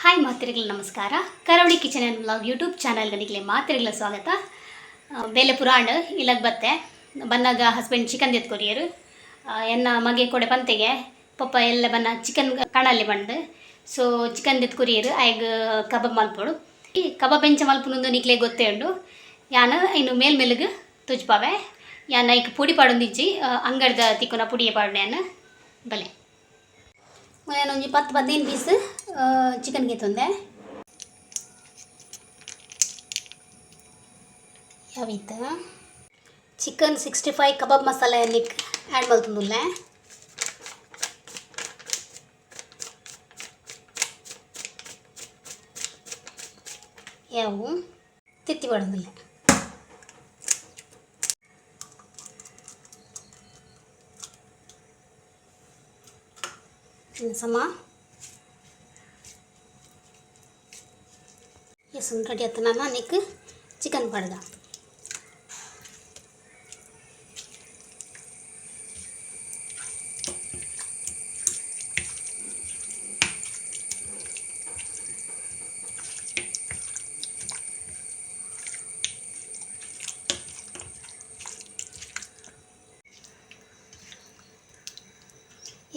Hi ಮಾತ್ರೆಗಳ ನಮಸ್ಕಾರ. ಕರಾವಳಿ kitchen and vlog YouTube ಚಾನಲ್ಗೆ ನಿಗಲೆ ಮಾತ್ರೆಗಳ ಸ್ವಾಗತ. ಬೇಲೆ ಪುರಾಣ ಇಲ್ಲಗ್ ಬತ್ತೆ ಬನ್ನಾಗ ಹಸ್ಬೆಂಡ್ ಚಿಕನ್ ದೆತ್ಕೊರಿಯರು. ಎನ್ನ ಮಗೆ ಕೊಡೆ ಪಂತೆಗೆ ಪಪ್ಪ ಎಲ್ಲ ಬನ್ನ ಚಿಕನ್ ಕಣಲ್ಲಿ ಬಂದು, ಸೊ ಚಿಕನ್ ದೆತ್ಕೊರಿಯರು. ಆಯ್ಗ ಕಬಾಬ್ ಮಲ್ಪೊಡು. ಈ ಕಬಾಬ್ ಎಂಚ ಮಲ್ಪುನಂದು ನಿಕ್ಲೆ ಗೊತ್ತೇ ಉಂಡು. ಯಾನ್ ಇನ್ನು ಮೇಲ್ ಮೆಲುಗು ತುಜ್ಪಾವೆ. ಯಾನ್ ಐಕ್ ಪೊಡಿ ಪಾಡೊಂದಿಜ್ಜಿ, ಅಂಗಡ್ದ ತಿಕ್ಕುನ ಪುಡಿಯೇ ಪಾಡುನೆ ಯಾನ್. ಬಲೆ, ನಾನು ಒಂಜಿ 10-15 ಪೀಸ್ ಚಿಕನ್ ಗೆತ್ತೊಂದೆ. ಯಾವಿತ್ತ ಚಿಕನ್ 65 ಕಬಾಬ್ ಮಸಾಲೆ ನಿಕ್ ಆ್ಯಡ್ ಮಲ್ತೊಂದುಲ್ಲೆ. ಯಾವು ತೆತ್ತಿ ಪಾಡೊಂದುಲ್ಲೆ. ಸಮ. ಎಸ್, ರೆಡಿ ಆಯ್ತು. ನಾನು ನಿಕ್ ಚಿಕನ್ ಪಾಡ್ದ.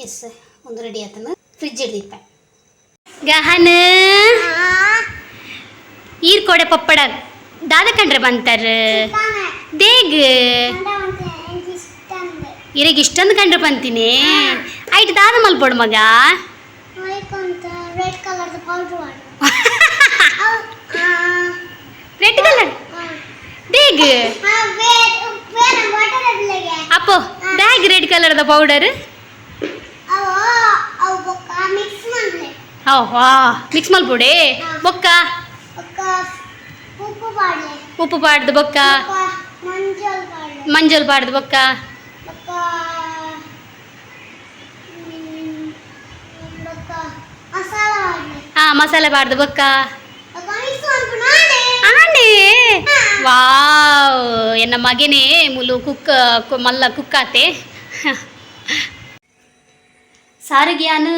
ಎಸ್, ಒಂದು ರೆಡಿ ಆತನ. ಫ್ರಿಜ್ ಹಿಡ್ದಿಪ್ಪ. ಗಹನ, ಈರ್ ಕೊಡೆ ಪಪ್ಪಡ ದಾದ ಕಂಡ್ರೆ ಬಂತಾರ? ದೇಗ್ ಇರಗ್ ಇಷ್ಟೊಂದು ಕಂಡ್ರೆ ಬಂತೀನಿ. ಐಟ್ ದಾದ ಮಲ್ಪೊಡು ಮಗ? Red colour powder. Red colour ದೇಗ್? ಅಪ್ಪೋ, ಬ್ಯಾಗ್ ರೆಡ್ ಕಲರ್ದ ಪೌಡರ್. ಮಿಕ್ಸ್ ಮಾಡ್ಲೆ. ಹಾ, ಮಿಕ್ಸ್ ಮಲ್ಪೊಡೆ. ಬೊಕ್ಕ? ಉಪ್ಪು ಪಾಡ್ಲೆ. ಉಪ್ಪು ಪಾಡ್ದು ಬೊಕ್ಕ? ಮಂಜಲ್ ಪಾಡ್ಲೆ. ಮಂಜಲ್ ಪಾಡ್ದು ಬೊಕ್ಕ? ಬೊಕ್ಕ ಬೊಕ್ಕ ಮಸಾಲ ಪಾಡ್ಲೆ. ಹಾ, ಮಸಾಲೆ ಪಾಡ್ದು ಬೊಕ್ಕ? ಬೊಕ್ಕ ಮಿಕ್ಸ್ ಮಲ್ಪುನಾಂಡೆ. ಆಂಡೆ. ವಾವ್, ಎನ್ನ ಮಗನೇ ಮುಲು ಕುಕ್ ಮಲ್ಲ ಕುಕ್ಕಾತೆ. ಸಾರಿಗೆ ಯಾನ್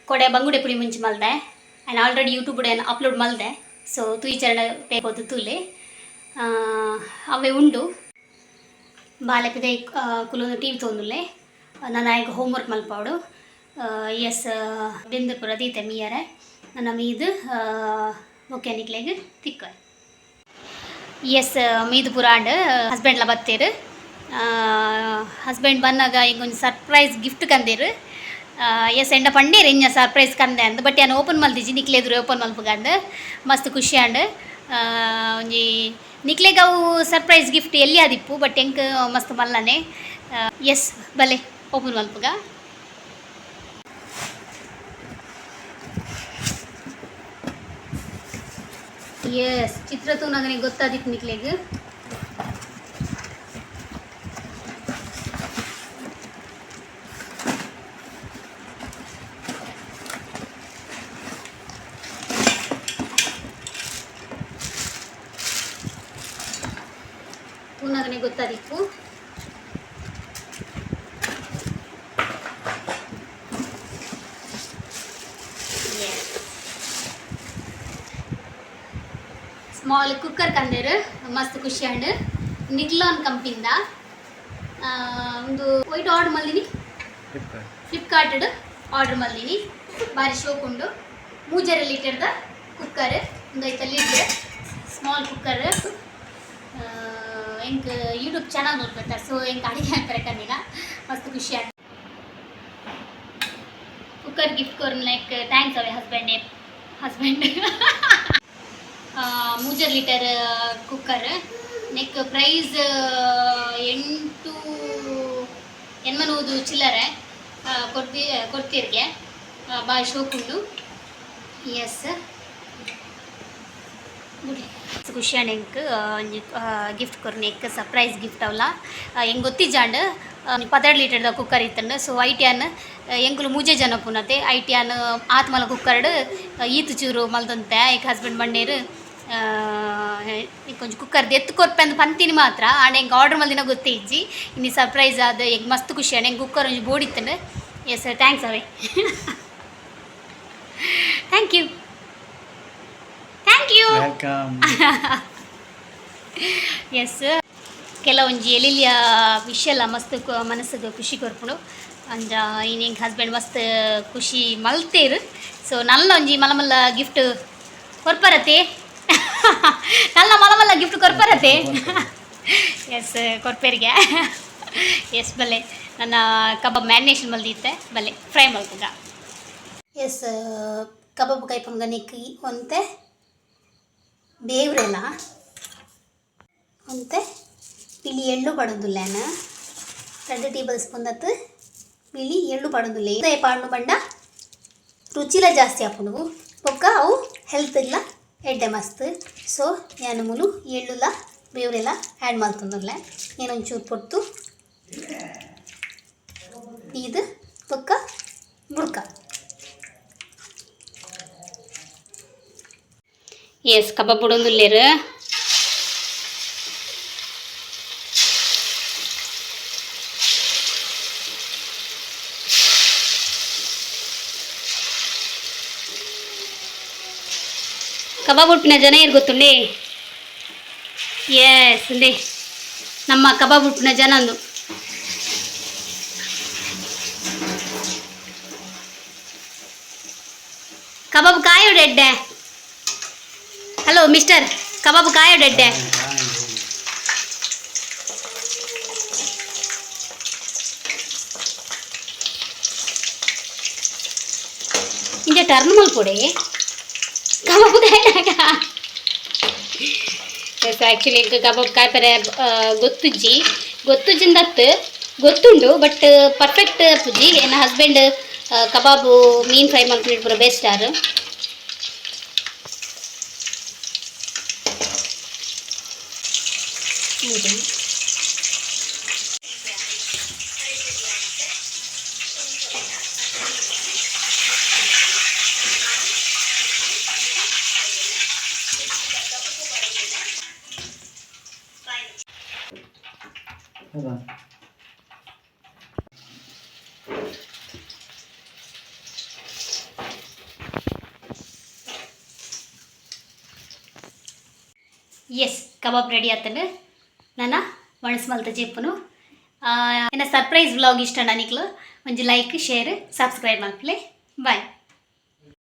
ಕೊಡೆ ಬಂಗುಡೆ ಪುಳಿ ಮುಂಚಿ ಮಲ್ದೆ. ಆ್ಯಂಡ್ ಆಲ್ರೆಡಿ ಯೂಟ್ಯೂಬ್ ಏನು ಅಪ್ಲೋಡ್ ಮಲ್ದೆ. ಸೊ ತೂಯಿ ಚರಣ ಪೇಪೋದು ತೂಲೆ. ಅವೇ ಉಂಡು. ಬಾಲೆ ಪಿದೈ ಕುಲೊಂದು ಟಿವಿ ತೋಂದುಲ್ಲೆ. ನಾನು ಆಯ್ಗ ಹೋಮ್ವರ್ಕ್ ಮಲ್ಪಾವಡು. ಎಸ್, ಬೆಂದು ಪೂರ ದೀತೆ ಮೀಯರೆ. ನನ್ನ ಮೀದು ಓಕೆ, ನಿಕ್ಲೆಗ್ ತಿಕ್ಕ. ಎಸ್, ಮೀದು ಪೂರ ಆಂಡ್. ಹಸ್ಬೆಂಡ್ಲ ಬತ್ತೇರು. ಹಸ್ಬೆಂಡ್ ಬಂದಾಗ ಈಗ ಒಂದು ಸರ್ಪ್ರೈಸ್ ಗಿಫ್ಟ್ ಕಂದೇರು. ಎಸ್, ಎಂಡ ಪಂಡೇರು ಎಂಜ ಸರ್ಪ್ರೈಸ್ ಕಂದೆ ಅಂದ್. ಬಟ್ ಯಾನ್ ಓಪನ್ ಮಲ್ದಿಜಿ, ನಿಕ್ಲೆ ಎದುರು ಓಪನ್ ಮಲ್ಪುಗಂದ್. ಮಸ್ತ್ ಖುಷಿ ಆಂಡ್. ಒಂಜಿ ನಿಕ್ಲೆಗ್ ಅವು ಸರ್ಪ್ರೈಸ್ ಗಿಫ್ಟ್ ಎಲ್ಲಿ ಆದಿಪ್ಪು, ಬಟ್ ಎಂಕ್ ಮಸ್ತ್ ಮಲ್ಲನೆ. ಎಸ್, ಬಲೆ ಓಪನ್ ಮಲ್ಪುಗ. ಎಸ್, ಚಿತ್ರ ತೂನಗನೆ ಗೊತ್ತಾದಿತ್ತು ನಿಕ್ಲೆಗ್. ತೂನಗನೆ ಗೊತ್ತಾದಿಪ್ಪು. ಸ್ಮಾಲ್ ಕುಕ್ಕರ್ ಕಂದೇರು. ಮಸ್ತ್ ಖುಷಿ ಆಂಡ್. ನಿಗ್ಲಾನ್ ಕಂಪಿಂದ ಒಂದು ವೈಟ್ ಆರ್ಡರ್ ಮಲ್ದಿನಿ. ಫ್ಲಿಪ್ಕಾರ್ಟ್ ಆರ್ಡರ್ ಮಲ್ದಿನಿ. ಬಾರಿ ಶೋಕ್ ಉಂಡು. 3.5 ಲೀಟರ್ದ ಕುಕ್ಕರ್. ಒಂದು ಐತ ಲಿಡ್. Small cooker. ಎಂಕ್ ಯೂಟ್ಯೂಬ್ ಚಾನಲ್ ನೋಡ್ಕೊತಾರೆ, ಸೊ ಎಂಕ್ ಅಡಿಗೆ ಅಂತಾರೆ ಕಂದಿನ. ಮಸ್ತ್ ಖುಷಿ ಆಯ್ತು. ಕುಕ್ಕರ್ ಗಿಫ್ಟ್ ಕೊರ್ನ ಲೈಕ್ thanks ಅವೇ husband husband. 3.5 litre cooker. Net price 8 800 ಚಿಲ್ಲರೆ ಕೊಡ್ತಿ ಕೊಡ್ತೀರ್ಗೆ. ಭಾಳ ಶೋಕ್ ಉಂಡು. ಎಸ್, ಖುಷಿ ಆಂಡ್. ಎಂಕ್ ಒಂಜಿ ಗಿಫ್ಟ್ ಕೊರ್ನ ಎಕ್ ಸರ್ಪ್ರೈಸ್ ಗಿಫ್ಟ್ ಅವಲ್ಲ. ಎಂಕ್ ಗೊತ್ತಿಜ್ಜಾಂಡ್ 12 ಲೀಟರ್ದ ಕುಕ್ಕರ್ ಇತ್ತಂಡ್. ಸೊ ಐಟ್ ಯಾನ್ ಎಂಕುಲು ಮೂಜೆ ಜನ ಪುನತೆ. ಐಟ್ ಯಾನ್ ಆತ್ಮಲ ಕುಕ್ಕರ್ಡ್ ಈತ್ ಚೂರು ಮಲ್ತೊಂತೆ. ಐಕ್ ಹಸ್ಬೆಂಡ್ ಬಂಡೇರು ಒಂಜಿ ಕುಕ್ಕರ್ ದೆತ್ತ್ ಕೊರ್ಪೆ ಅಂದ್ ಪಂತಿನಿ ಮಾತ್ರ. ಆಂಡ ಎಂಕ್ ಆರ್ಡರ್ ಮಲ್ದಿನ ಗೊತ್ತೇ ಇಜ್ಜಿ. ಇನಿ ಸರ್ಪ್ರೈಸ್ ಆದ್ ಎಂಕ್ ಮಸ್ತ್ ಖುಷಿ ಆಂಡ್. ಎಂಕ್ ಕುಕ್ಕರ್ ಒಂಜಿ ಬೋಡಿತ್ತಂಡ್. ಎಸ್, thanks ಅವೇ, thank you. Welcome. S, ಕೆಲವೊಂಜಿ ಎಲಿಲಿಯ ವಿಷಯಲ ಮಸ್ತ್ ಮನಸ್ಸಿಗೆ ಖುಷಿ ಕೊರ್ಪುಂಡು. ಅಂಚ ಇನಿ ಎಂಕ್ ಹಸ್ಬೆಂಡ್ ಮಸ್ತ್ ಖುಷಿ ಮಲ್ತೇರು. ಸೊ ನಲ್ಲ ಒಂಜಿ ಮಲ್ಲ ಮಲ್ಲ ಗಿಫ್ಟ್ ಕೊರ್ಪರತೆ, ನಲ್ಲ ಮಲ್ಲ ಮಲ್ಲ ಗಿಫ್ಟ್ ಕೊರ್ಪರತೆ. ಎಸ್, ಕೊರ್ಪೇರಿಗೆ. ಎಸ್, ಬಲ್ಲೆ ನನ್ನ ಕಬಾಬ್ ಮ್ಯಾರಿನೇಷನ್ ಮಲ್ದಿತ್ತೆ, ಬಲ್ಲೆ ಫ್ರೈ ಮಲ್ಪುಗ. ಎಸ್, ಕಬಾಬ್ ಕೈಪಂಗ ನಿಕ್ ಒಂತೆ ಬೇವ್ರೆಲ್ಲ, ಒಂತೆ ಪಿಲಿ ಎಳ್ಳು ಪಡೊಂದುಲ್ಲೇನ. 2 ಟೇಬಲ್ ಸ್ಪೂನ್ ದತ್ತು ಪಿಲಿ ಎಳ್ಳು ಪಡೊಂದುಲ್ಲೆ. ಪಾಂಡು ಬಂಡ ರುಚಿಲ ಜಾಸ್ತಿ ಆಪುಂಡು, ಬೊಕ್ಕ ಅವು ಹೆಲ್ತ್ಗ್ಲ ಎಡ್ಡೆ ಮಸ್ತ್. ಸೊ ಯಾನ್ ಮೂಲು ಎಳ್ಳುಲ ಬೇವ್ರೆಲ ಆ್ಯಡ್ ಮಲ್ತೊಂದುಲ್ಲೆ. ಒಂಚೂರು ಪೊರ್ತು ಇದು ಬೊಕ್ಕ ಬುಡ್ಕ. ಎಸ್, ಕಬಾಬ್ ಬುಡೊಂದುಲ್ಲೆರ್. ಕಬಾಬ್ ಉಪ್ಪಿನ ಜನ ಏರ್ ಗೊತ್ತುಂಡೆ? ಎಸ್, ಉಂದೆ ನಮ್ಮ ಕಬಾಬ್ ಉಪ್ಪಿನ ಜನ ಅಂದು. ಕಬಾಬ್ ಕಾಯೋಡು ಎಡ್ಡೆ. ಹಲೋ ಮಿಸ್ಟರ್, ಕಬಾಬ್ ಕಾಯೋಡು ಎಡ್ಡೆ. ಇಂಚ ಟರ್ನ್ ಮಲ್ಪೊಡೆ ಕಬಾಬ್ ಕಾಯ್ನಾಗ. ಎಸ್, ಆ್ಯಕ್ಚುಲಿ ಎಂಕ್ ಕಬಾಬ್ ಕಾಯ್ಪೆರೆ ಗೊತ್ತುಜ್ಜಿ. ಗೊತ್ತುಜ್ಜಿಂದತ್ತು ಗೊತ್ತುಂಡು, ಬಟ್ ಪರ್ಫೆಕ್ಟ್ ಪುಜ್ಜಿ. ಎನ್ನ ಹಸ್ಬೆಂಡ್ ಕಬಾಬು ಮೀನ್ ಫ್ರೈ ಮಲ್ಪುನೆಟ್ ಪೂರ ಬೆಸ್ಟ್ ಆರ್. ಹೌದಾ? S, kebab ready ಆತಂಡು. ನನ್ನ ಒಣಸ್ ಮಲ್ತ ಜೆಪ್ಪುನು. ಎನ್ನ ಸರ್ಪ್ರೈಸ್ ವ್ಲಾಗ್ ಇಷ್ಟ ನಿಕ್ಲು ಒಂಜಿ ಲೈಕ್, ಶೇರ್, ಸಬ್ಸ್ಕ್ರೈಬ್ ಮಲ್ಪಲೆ. ಬಾಯ್.